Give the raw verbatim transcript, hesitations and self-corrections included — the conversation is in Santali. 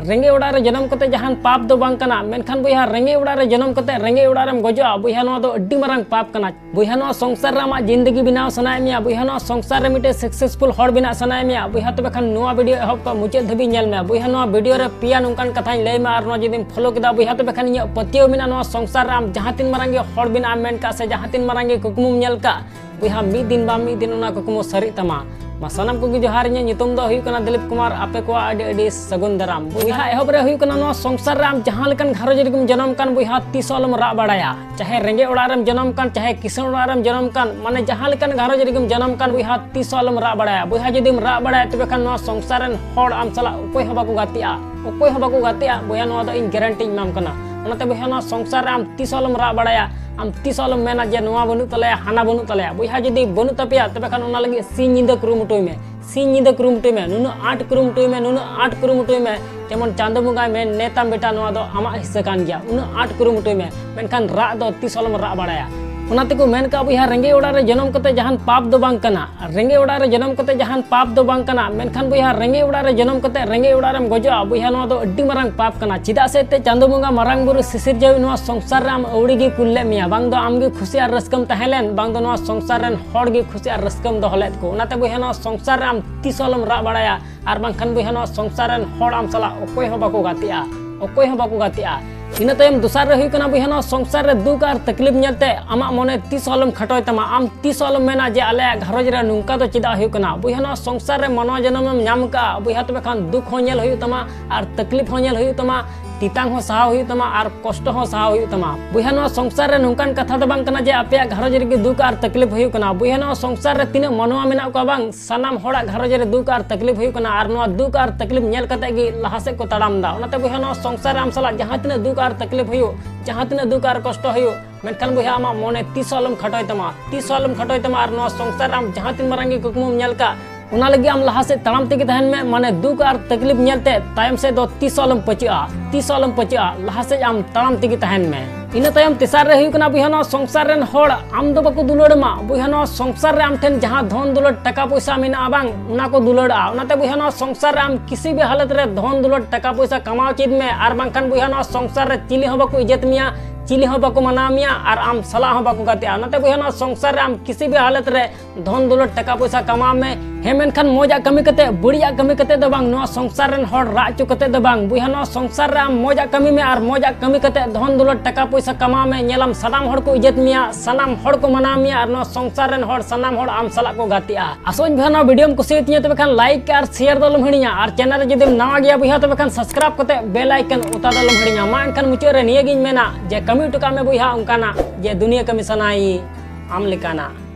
ᱨᱮᱸᱜᱮᱡ ᱚᱲᱟᱜ ᱨᱮ ᱡᱚᱱᱚᱢ ᱠᱟᱛᱮ ᱡᱟᱦᱟᱱ ᱯᱟᱯ ᱫᱚ ᱵᱟᱝ ᱠᱟᱱᱟ, ᱢᱮᱱᱠᱷᱟᱱ ᱵᱚᱭᱦᱟ, ᱨᱮᱸᱜᱮᱡ ᱚᱲᱟᱜ ᱨᱮ ᱡᱚᱱᱚᱢ ᱠᱟᱛᱮ ᱨᱮᱸᱜᱮᱡ ᱚᱲᱟᱜ ᱨᱮᱢ ᱜᱚᱡᱚᱜᱼᱟ, ᱵᱚᱭᱦᱟ, ᱱᱚᱣᱟ ᱫᱚ ᱟᱹᱰᱤ ᱢᱟᱨᱟᱝ ᱯᱟᱯ ᱠᱟᱱᱟ᱾ ᱵᱚᱭᱦᱟ, ᱱᱚᱣᱟ ᱥᱚᱝᱥᱟᱨ ᱨᱮ ᱟᱢᱟᱜ ᱡᱤᱱᱫᱮᱜᱤ ᱵᱮᱱᱟᱣ ᱥᱟᱱᱟᱭᱮᱫ ᱢᱮᱭᱟ, ᱵᱚᱭᱦᱟ, ᱱᱚᱣᱟ ᱥᱚᱝᱥᱟᱨ ᱨᱮ ᱢᱤᱫᱴᱮᱱ ᱥᱟᱠᱥᱮᱥᱯᱷᱩᱞ ᱦᱚᱲ ᱵᱮᱱᱟᱜ ᱥᱟᱱᱟᱭᱮᱫ ᱢᱮᱭᱟ, ᱵᱚᱭᱦᱟ, ᱛᱚᱵᱮ ᱠᱷᱟᱱ ᱱᱚᱣᱟ ᱵᱷᱤᱰᱤᱭᱳ ᱮᱦᱚᱵ ᱠᱷᱚᱱ ᱢᱩᱪᱟᱹᱫ ᱫᱷᱟᱹᱵᱤᱡ ᱧᱮᱞ ᱢᱮ᱾ ᱵᱚᱭᱦᱟ, ᱱᱚᱣᱟ ᱵᱷᱤᱰᱤᱭᱳ ᱨᱮ ᱯᱮᱭᱟ ᱱᱚᱝᱠᱟᱱ ᱠᱟᱛᱷᱟᱧ ᱞᱟᱹᱭ ᱢᱟ, ᱟᱨ ᱱᱚᱣᱟ ᱡᱩᱫᱤᱢ ᱯᱷᱚᱞᱳ ᱠᱮᱫᱟ, ᱵᱚᱭᱦᱟ, ᱛᱚᱵᱮ ᱠᱷᱟᱱ ᱤᱧᱟᱹᱜ ᱯᱟᱹᱛᱭᱟᱹᱣ ᱢᱮᱱᱟᱜᱼᱟ, ᱱᱚᱣᱟ ᱥᱚᱝᱥᱟᱨ ᱨᱮ ᱟᱢ ᱡᱟᱦᱟᱸ ᱛᱤᱱ ᱢᱟᱨᱟᱝ ᱜᱮ ᱦᱚᱲ ᱵᱮᱱᱟᱜ ᱮᱢ ᱢᱮᱱ ᱠᱟᱜ ᱥᱮ ᱡᱟᱦᱟᱸ ᱛᱤᱱ ᱢᱟᱨᱟᱝ ᱜᱮ ᱠᱩᱠᱢᱩᱢ ᱧᱮᱞ ᱠᱟᱜ, ᱵᱚᱭᱦᱟ, ᱢᱤᱫ ᱫᱤᱱ ᱵᱟᱝ ᱢᱤᱫ ᱫᱤᱱ ᱚᱱᱟ ᱠᱩᱠᱢᱩ ᱥᱟᱹᱨᱤᱜ ᱛᱟᱢᱟ᱾ ᱢᱟ ᱥᱟᱱᱟᱢ ᱠᱚᱜᱮ ᱡᱚᱦᱟᱨ, ᱤᱧᱟᱹᱜ ᱧᱩᱛᱩᱢ ᱫᱚ ᱦᱩᱭᱩᱜ ᱠᱟᱱᱟ ᱫᱤᱞᱤᱯ ᱠᱩᱢᱟᱨ, ᱟᱯᱮ ᱠᱚᱣᱟᱜ ᱟᱹᱰᱤ ᱟᱹᱰᱤ ᱥᱟᱹᱜᱩᱱ ᱫᱟᱨᱟᱢ᱾ ᱵᱚᱭᱦᱟ, ᱮᱦᱚᱵ ᱨᱮ ᱦᱩᱭᱩᱜ ᱠᱟᱱᱟ, ᱱᱚᱣᱟ ᱥᱚᱝᱥᱟᱨ ᱨᱮ ᱟᱢ ᱡᱟᱦᱟᱸ ᱞᱮᱠᱟᱱ ᱜᱷᱟᱨᱚᱸᱡᱽ ᱨᱮᱜᱮᱢ ᱡᱚᱱᱚᱢ ᱠᱟᱱ, ᱵᱚᱭᱦᱟ, ᱛᱤᱥ ᱦᱚᱸ ᱟᱞᱚᱢ ᱨᱟᱜ ᱵᱟᱲᱟᱭᱟ᱾ ᱪᱟᱦᱮ ᱨᱮᱸᱜᱮᱡ ᱚᱲᱟᱜ ᱨᱮᱢ ᱡᱚᱱᱚᱢ ᱠᱟᱱ, ᱪᱟᱦᱮ ᱠᱤᱥᱟᱹᱬ ᱚᱲᱟᱜ ᱨᱮᱢ ᱡᱚᱱᱚᱢ ᱠᱟᱱ, ᱢᱟᱱᱮ ᱡᱟᱦᱟᱸ ᱞᱮᱠᱟᱱ ᱜᱷᱟᱨᱚᱸᱡᱽ ᱨᱮᱜᱮᱢ ᱡᱚᱱᱚᱢ ᱠᱟᱱ, ᱵᱚᱭᱦᱟ, ᱛᱤᱥ ᱦᱚᱸ ᱟᱞᱚᱢ ᱨᱟᱜ ᱵᱟᱲᱟᱭᱟ᱾ ᱵᱚᱭᱦᱟ, ᱡᱩᱫᱤᱢ ᱨᱟᱜ ᱵᱟᱲᱟᱭᱟ, ᱛᱚᱵᱮ ᱠᱷᱟᱱ ᱱᱚᱣᱟ ᱥᱚᱝᱥᱟᱨ ᱨᱮᱱ ᱦᱚᱲ ᱟᱢ ᱥᱟᱞᱟᱜ ᱚᱠᱚᱭ ᱦᱚᱸ ᱵᱟᱠᱚ ᱜᱟᱛᱮᱜᱼᱟ, ᱚᱠᱚᱭ ᱦᱚᱸ ᱵᱟᱠᱚ ᱜᱟᱛᱮᱜᱼᱟ, ᱵᱚᱭᱦᱟ, ᱱᱚᱣᱟ ᱫᱚ ᱤᱧ ᱜᱮᱨᱮᱱᱴᱤᱧ ᱮᱢᱟᱢ ᱠᱟᱱᱟ᱾ ᱚᱱᱟᱛᱮ ᱵᱚᱭᱦᱟ, ᱱᱚᱣᱟ ᱥᱚᱝᱥᱟᱨ ᱨᱮ ᱟᱢ ᱛᱤᱥ ᱦᱚᱸ ᱟᱞᱚᱢ ᱨᱟᱜ ᱵᱟᱲᱟᱭᱟ, ᱟᱢ ᱛᱤᱥ ᱦᱚᱸ ᱟᱞᱚᱢ ᱢᱮᱱᱟ ᱡᱮ ᱱᱚᱣᱟ ᱵᱟᱹᱱᱩᱜ ᱛᱟᱞᱮᱭᱟ, ᱦᱟᱱᱟ ᱵᱟᱹᱱᱩᱜ ᱛᱟᱞᱮᱭᱟ᱾ ᱵᱚᱭᱦᱟ, ᱡᱩᱫᱤ ᱵᱟᱹᱱᱩᱜ ᱛᱟᱯᱮᱭᱟ, ᱛᱚᱵᱮ ᱠᱷᱟᱱ ᱚᱱᱟ ᱞᱟᱹᱜᱤᱫ ᱥᱤᱧ ᱧᱤᱫᱟᱹ ᱠᱩᱨᱩᱢᱩᱴᱩᱭ ᱢᱮ, ᱥᱤᱧ ᱧᱤᱫᱟᱹ ᱠᱩᱨᱩᱢᱩᱴᱩᱭ ᱢᱮ, ᱱᱩᱱᱟᱹᱜ ᱟᱸᱴ ᱠᱩᱨᱩᱢᱩᱴᱩᱭ ᱢᱮ, ᱱᱩᱱᱟᱹᱜ ᱟᱸᱴ ᱠᱩᱨᱩᱢᱩᱴᱩᱭ ᱢᱮ᱾ ᱡᱮᱢᱚᱱ ᱪᱟᱸᱫᱚ ᱵᱚᱸᱜᱟᱭ ᱢᱮᱱ, "ᱱᱮ ᱛᱟᱢ ᱵᱮᱴᱟ, ᱱᱚᱣᱟ ᱫᱚ ᱟᱢᱟᱜ ᱦᱤᱥᱥᱟᱹ ᱠᱟᱱ ᱜᱮᱭᱟ", ᱩᱱᱟᱹᱜ ᱟᱸᱴ ᱠᱩᱨᱩᱢᱩᱴᱩᱭ ᱢᱮ, ᱢᱮᱱᱠᱷᱟᱱ ᱨᱟᱜ ᱫᱚ ᱛᱤᱥ ᱦᱚᱸ ᱟᱞᱚᱢ ᱨᱟᱜ ᱵᱟᱲᱟᱭᱟ᱾ ᱚᱱᱟ ᱛᱮᱠᱚ ᱢᱮᱱ ᱠᱟᱜᱼᱟ, ᱵᱚᱭᱦᱟ, ᱨᱮᱸᱜᱮᱡ ᱚᱲᱟᱜ ᱨᱮ ᱡᱚᱱᱚᱢ ᱠᱟᱛᱮ ᱡᱟᱦᱟᱱ ᱯᱟᱯ ᱫᱚ ᱵᱟᱝ ᱠᱟᱱᱟ᱾ ᱨᱮᱸᱜᱮᱡ ᱚᱲᱟᱜ ᱨᱮ ᱡᱚᱱᱚᱢ ᱠᱟᱛᱮ ᱡᱟᱦᱟᱱ ᱯᱟᱯ ᱫᱚ ᱵᱟᱝ ᱠᱟᱱᱟ, ᱢᱮᱱᱠᱷᱟᱱ ᱵᱚᱭᱦᱟ, ᱨᱮᱸᱜᱮᱡ ᱚᱲᱟᱜ ᱨᱮ ᱡᱚᱱᱚᱢ ᱠᱟᱛᱮ ᱨᱮᱸᱜᱮᱡ ᱚᱲᱟᱜ ᱨᱮᱢ ᱜᱚᱡᱚᱜᱼᱟ, ᱵᱚᱭᱦᱟ, ᱱᱚᱣᱟ ᱫᱚ ᱟᱹᱰᱤ ᱢᱟᱨᱟᱝ ᱯᱟᱯ ᱠᱟᱱᱟ᱾ ᱪᱮᱫᱟᱜ ᱥᱮ ᱮᱱᱛᱮ ᱪᱟᱸᱫᱚ ᱵᱚᱸᱜᱟ ᱢᱟᱨᱟᱝ ᱵᱩᱨᱩ ᱥᱤᱥᱤᱨ ᱡᱟᱹᱣᱤᱡ ᱱᱚᱣᱟ ᱥᱚᱝᱥᱟᱨ ᱨᱮ ᱟᱢ ᱟᱹᱣᱲᱤ ᱜᱮ ᱠᱩᱞ ᱞᱮᱫ ᱢᱮᱭᱟ, ᱵᱟᱝ ᱫᱚ ᱟᱢ ᱜᱮ ᱠᱷᱩᱥᱤ ᱟᱨ ᱨᱟᱹᱥᱠᱟᱹᱢ ᱛᱟᱦᱮᱸ ᱞᱮᱱ, ᱵᱟᱝ ᱫᱚ ᱱᱚᱣᱟ ᱥᱚᱝᱥᱟᱨ ᱨᱮᱱ ᱦᱚᱲ ᱜᱮ ᱠᱷᱩᱥᱤ ᱟᱨ ᱨᱟᱹᱥᱠᱟᱹᱢ ᱫᱚᱦᱚ ᱞᱮᱫ ᱠᱚ᱾ ᱚᱱᱟᱛᱮ ᱵᱚᱭᱦᱟ, ᱱᱚᱣᱟ ᱥᱚᱝᱥᱟᱨ ᱨᱮ ᱟᱢ ᱛᱤᱥ ᱦᱚᱸ ᱟᱞᱚᱢ ᱨᱟᱜ ᱵᱟᱲᱟᱭᱟ, ᱟᱨ ᱵᱟᱝᱠᱷᱟᱱ ᱵᱚᱭᱦᱟ, ᱱᱚᱣᱟ ᱥᱚᱝᱥᱟᱨ ᱨᱮᱱ ᱦᱚᱲ ᱟᱢ ᱥᱟᱞᱟᱜ ᱚᱠᱚᱭ ᱦᱚᱸ ᱵᱟᱠᱚ ᱜᱟᱛᱮᱜᱼᱟ, ᱚᱠᱚᱭ ᱦᱚᱸ ᱵᱟᱠᱚ ᱜᱟᱛᱮᱜᱼᱟ᱾ ᱤᱱᱟᱹ ᱛᱟᱭᱚᱢ ᱫᱚᱥᱟᱨ ᱨᱮ ᱦᱩᱭᱩᱜ ᱠᱟᱱᱟ, ᱵᱚᱭᱦᱟ, ᱱᱚᱣᱟ ᱥᱚᱝᱥᱟᱨ ᱨᱮ ᱫᱩᱠ ᱟᱨ ᱛᱟᱠᱞᱤᱯ ᱧᱮᱞᱛᱮ ᱟᱢᱟᱜ ᱢᱚᱱᱮ ᱛᱤᱥ ᱦᱚᱸ ᱟᱞᱚᱢ ᱠᱷᱟᱴᱚᱭ ᱛᱟᱢᱟ, ᱟᱢ ᱛᱤᱥ ᱦᱚᱸ ᱟᱞᱚᱢ ᱢᱮᱱᱟ ᱡᱮ ᱟᱞᱮᱭᱟᱜ ᱜᱷᱟᱨᱚᱸᱡᱽ ᱨᱮ ᱱᱚᱝᱠᱟ ᱫᱚ ᱪᱮᱫᱟᱜ ᱦᱩᱭᱩᱜ ᱠᱟᱱᱟ᱾ ᱵᱚᱭᱦᱟ, ᱱᱚᱣᱟ ᱥᱚᱝᱥᱟᱨ ᱨᱮ ᱢᱟᱱᱣᱟ ᱡᱚᱱᱚᱢ ᱮᱢ ᱧᱟᱢ ᱠᱟᱜᱼᱟ, ᱵᱚᱭᱦᱟ, ᱛᱚᱵᱮ ᱠᱷᱟᱱ ᱫᱩᱠ ᱦᱚᱸ ᱧᱮᱞ ᱦᱩᱭᱩᱜ ᱛᱟᱢᱟ ᱟᱨ ᱛᱟᱠᱞᱤᱯ ᱦᱚᱸ ᱧᱮᱞ ᱦᱩᱭᱩᱜ ᱛᱟᱢᱟ, ᱛᱮᱛᱟᱝ ᱦᱚᱸ ᱥᱟᱦᱟᱣ ᱦᱩᱭᱩᱜ ᱛᱟᱢᱟ ᱟᱨ ᱠᱚᱥᱴᱚ ᱦᱚᱸ ᱥᱟᱦᱟᱣ ᱦᱩᱭᱩᱜ ᱛᱟᱢᱟ᱾ ᱵᱚᱭᱦᱟ, ᱱᱚᱣᱟ ᱥᱚᱝᱥᱟᱨ ᱨᱮ ᱱᱚᱝᱠᱟᱱ ᱠᱟᱛᱷᱟ ᱫᱚ ᱵᱟᱝ ᱠᱟᱱᱟ ᱡᱮ ᱟᱯᱮᱭᱟᱜ ᱜᱷᱟᱨᱚᱸᱡᱽ ᱨᱮᱜᱮ ᱫᱩᱠ ᱟᱨ ᱛᱟᱠᱞᱤᱯ ᱦᱩᱭᱩᱜ ᱠᱟᱱᱟ᱾ ᱵᱚᱭᱦᱟ, ᱱᱚᱣᱟ ᱥᱚᱝᱥᱟᱨ ᱨᱮ ᱛᱤᱱᱟᱹᱜ ᱢᱟᱱᱣᱟ ᱢᱮᱱᱟᱜ ᱠᱚᱣᱟ ᱵᱟᱝ, ᱥᱟᱱᱟᱢ ᱦᱚᱲᱟᱜ ᱜᱷᱟᱨᱚᱸᱡᱽ ᱨᱮ ᱫᱩᱠ ᱟᱨ ᱛᱟᱠᱞᱤᱯ ᱦᱩᱭᱩᱜ ᱠᱟᱱᱟ, ᱟᱨ ᱱᱚᱣᱟ ᱫᱩᱠ ᱟᱨ ᱛᱟᱠᱞᱤᱯ ᱧᱮᱞ ᱠᱟᱛᱮ ᱜᱮ ᱞᱟᱦᱟ ᱥᱮᱫ ᱠᱚ ᱛᱟᱲᱟᱢ ᱮᱫᱟ᱾ ᱚᱱᱟᱛᱮ ᱵᱚᱭᱦᱟ, ᱱᱚᱣᱟ ᱥᱚᱝᱥᱟᱨ ᱨᱮ ᱟᱢ ᱥᱟᱞᱟᱜ ᱡᱟᱦᱟᱸ ᱛᱤᱱᱟᱹᱜ ᱫᱩᱠ ᱟᱨ ᱛᱟᱠᱞᱤᱯ ᱦᱩᱭᱩᱜ, ᱡᱟᱦᱟᱸ ᱛᱤᱱᱟᱹᱜ ᱫᱩᱠ ᱟᱨ ᱠᱚᱥᱴᱚ ᱦᱩᱭᱩᱜ, ᱢᱮᱱᱠᱷᱟᱱ ᱵᱚᱭᱦᱟ, ᱟᱢᱟᱜ ᱢᱚᱱᱮ ᱛᱤᱥ ᱦᱚᱸ ᱟᱞᱚᱢ ᱠᱷᱟᱴᱚᱭ ᱛᱟᱢᱟ, ᱛᱤᱥ ᱦᱚᱸ ᱟᱞᱚᱢ ᱠᱷᱟᱴᱚᱭ ᱛᱟᱢᱟ᱾ ᱟᱨ ᱱᱚᱣᱟ ᱥᱚᱝᱥᱟᱨ ᱨᱮ ᱟᱢ ᱡᱟᱦᱟᱸ ᱛᱤᱱ ᱢᱟᱨᱟᱝ ᱜᱮ ᱠᱩᱠᱢᱩᱢ ᱧᱮᱞ ᱠᱟᱜ, ᱚᱱᱟ ᱞᱟᱹᱜᱤᱫ ᱟᱢ ᱞᱟᱦᱟ ᱥᱮᱫ ᱛᱟᱲᱟᱢ ᱛᱮᱜᱮ ᱛᱟᱦᱮᱱ ᱢᱮ᱾ ᱢᱟᱱᱮ ᱫᱩᱠ ᱟᱨ ᱛᱟᱠᱞᱤᱯ ᱧᱮᱞᱛᱮ ᱛᱟᱭᱚᱢ ᱥᱮᱫ ᱫᱚ ᱛᱤᱥ ᱦᱚᱸ ᱟᱞᱚᱢ ᱯᱟᱹᱪᱟᱹᱜᱼᱟ, ᱛᱤᱥ ᱦᱚᱸ ᱟᱞᱚᱢ ᱯᱟᱹᱪᱟᱹᱜᱼᱟ, ᱞᱟᱦᱟ ᱥᱮᱫ ᱟᱢ ᱛᱟᱲᱟᱢ ᱛᱮᱜᱮ ᱛᱟᱦᱮᱱ ᱢᱮ᱾ ᱤᱱᱟᱹ ᱛᱟᱭᱚᱢ ᱛᱮᱥᱟᱨ ᱨᱮ ᱦᱩᱭᱩᱜ ᱠᱟᱱᱟ, ᱵᱚᱭᱦᱟ, ᱱᱚᱣᱟ ᱥᱚᱝᱥᱟᱨ ᱨᱮᱱ ᱦᱚᱲ ᱟᱢ ᱫᱚ ᱵᱟᱠᱚ ᱫᱩᱞᱟᱹᱲ ᱟᱢᱟ᱾ ᱵᱚᱭᱦᱟ, ᱱᱚᱣᱟ ᱥᱚᱝᱥᱟᱨ ᱨᱮ ᱟᱢ ᱴᱷᱮᱱ ᱡᱟᱦᱟᱸ ᱫᱷᱚᱱ ᱫᱩᱞᱟᱹᱲ ᱴᱟᱠᱟ ᱯᱚᱭᱥᱟ ᱢᱮᱱᱟᱜᱼᱟ ᱵᱟᱝ, ᱚᱱᱟ ᱠᱚ ᱫᱩᱞᱟᱹᱲ ᱟᱜᱼᱟ᱾ ᱚᱱᱟᱛᱮ ᱵᱚᱭᱦᱟ, ᱱᱚᱣᱟ ᱥᱚᱝᱥᱟᱨ ᱨᱮ ᱟᱢ ᱠᱤᱥᱤ ᱵᱮ ᱦᱟᱞᱚᱛ ᱨᱮ ᱫᱷᱚᱱ ᱫᱩᱞᱟᱹᱲ ᱴᱟᱠᱟ ᱯᱚᱭᱥᱟ ᱠᱟᱢᱟᱣ ᱪᱮᱫ ᱢᱮ, ᱟᱨ ᱵᱟᱝᱠᱷᱟᱱ ᱵᱚᱭᱦᱟ, ᱱᱚᱣᱟ ᱥᱚᱝᱥᱟᱨ ᱨᱮ ᱪᱤᱞᱤ ᱦᱚᱸ ᱵᱟᱠᱚ ᱤᱡᱽᱡᱚᱛ ᱢᱮᱭᱟ, ᱪᱤᱞᱤ ᱦᱚᱸ ᱵᱟᱠᱚ ᱢᱟᱱᱟᱣ ᱢᱮᱭᱟ, ᱟᱨ ᱟᱢ ᱥᱟᱞᱟᱜ ᱦᱚᱸ ᱵᱟᱠᱚ ᱜᱟᱛᱮᱜᱼᱟ᱾ ᱚᱱᱟᱛᱮ ᱵᱚᱭᱦᱟ, ᱱᱚᱣᱟ ᱥᱚᱝᱥᱟᱨ ᱨᱮ ᱟᱢ ᱠᱤᱥᱤ ᱵᱮ ᱦᱟᱞᱚᱛ ᱨᱮ ᱫᱷᱚᱱ ᱫᱩᱞᱟᱹᱲ ᱴᱟᱠᱟ ᱯᱚᱭᱥᱟ ᱠᱟᱢᱟᱣ ᱢᱮ᱾ ᱦᱮᱸ, ᱢᱮᱱᱠᱷᱟᱱ ᱢᱚᱡᱟᱜ ᱠᱟᱹᱢᱤ ᱠᱟᱛᱮ, ᱵᱟᱹᱲᱤᱡᱟᱜ ᱠᱟᱹᱢᱤ ᱠᱟᱛᱮ ᱫᱚ ᱵᱟᱝ, ᱱᱚᱣᱟ ᱥᱚᱝᱥᱟᱨ ᱨᱮᱱ ᱦᱚᱲ ᱨᱟᱜ ᱦᱚᱪᱚ ᱠᱟᱛᱮ ᱫᱚ ᱵᱟᱝ᱾ ᱵᱚᱭᱦᱟ, ᱱᱚᱣᱟ ᱥᱚᱝᱥᱟᱨ ᱨᱮ ᱟᱢ ᱢᱚᱡᱟᱜ ᱠᱟᱹᱢᱤ ᱢᱮ ᱟᱨ ᱢᱚᱡᱟᱜ ᱠᱟᱹᱢᱤ ᱠᱟᱛᱮ ᱫᱷᱚᱱ ᱫᱩᱞᱟᱹᱲ ᱴᱟᱠᱟ ᱯᱚᱭᱥᱟ ᱠᱟᱢᱟᱣ ᱢᱮ᱾ ᱧᱮᱞᱟᱢ, ᱥᱟᱱᱟᱢ ᱦᱚᱲ ᱠᱚ ᱤᱡᱽᱡᱚᱛ ᱢᱮᱭᱟ, ᱥᱟᱱᱟᱢ ᱦᱚᱲ ᱠᱚ ᱢᱟᱱᱟᱣ ᱢᱮᱭᱟ, ᱟᱨ ᱱᱚᱣᱟ ᱥᱚᱝᱥᱟᱨ ᱨᱮᱱ ᱦᱚᱲ, ᱥᱟᱱᱟᱢ ᱦᱚᱲ ᱟᱢ ᱥᱟᱞᱟᱜ ᱠᱚ ᱜᱟᱛᱮᱜᱼᱟ᱾ ᱟᱥᱚᱜ ᱟᱹᱧ ᱵᱚᱭᱦᱟ, ᱱᱚᱣᱟ ᱵᱷᱤᱰᱤᱭᱳᱢ ᱠᱩᱥᱤᱭᱟᱛᱤᱧᱟ, ᱛᱚᱵᱮ ᱠᱷᱟᱱ ᱞᱟᱭᱤᱠ ᱟᱨ ᱥᱮᱭᱟᱨ ᱫᱚ ᱟᱞᱚᱢ ᱦᱤᱲᱤᱧᱟ, ᱟᱨ ᱪᱮᱱᱮᱞ ᱨᱮ ᱡᱩᱫᱤᱢ ᱱᱟᱣᱟ ᱜᱮᱭᱟ ᱵᱚᱭᱦᱟ, ᱛᱚᱵᱮ ᱠᱷᱟᱱ ᱥᱟᱵᱥᱠᱨᱟᱭᱤᱵ ᱠᱟᱛᱮ ᱵᱮᱞ ᱟᱭᱠᱚᱱ ᱚᱛᱟ ᱫᱚ ᱟᱞᱚᱢ ᱦᱤᱲᱤᱧᱟ᱾ ᱢᱟ ᱮᱱᱠᱷᱟᱱ ᱢᱩᱪᱟᱹᱫ ᱨᱮ ᱱᱤᱭᱟᱹᱜᱤᱧ ᱢᱮᱱᱟ ᱡᱮ ᱠᱟᱹᱢᱤ ᱦᱚᱴᱚ ᱠᱟᱜ ᱢᱮ ᱵᱚᱭᱦᱟ ᱚᱱᱠᱟᱱᱟᱜ, ᱡᱮ ᱫᱩᱱᱤᱭᱟᱹ ᱠᱟᱹᱢᱤ ᱥᱟᱱᱟᱭᱮ ᱟᱢ ᱞᱮᱠᱟᱱᱟᱜ᱾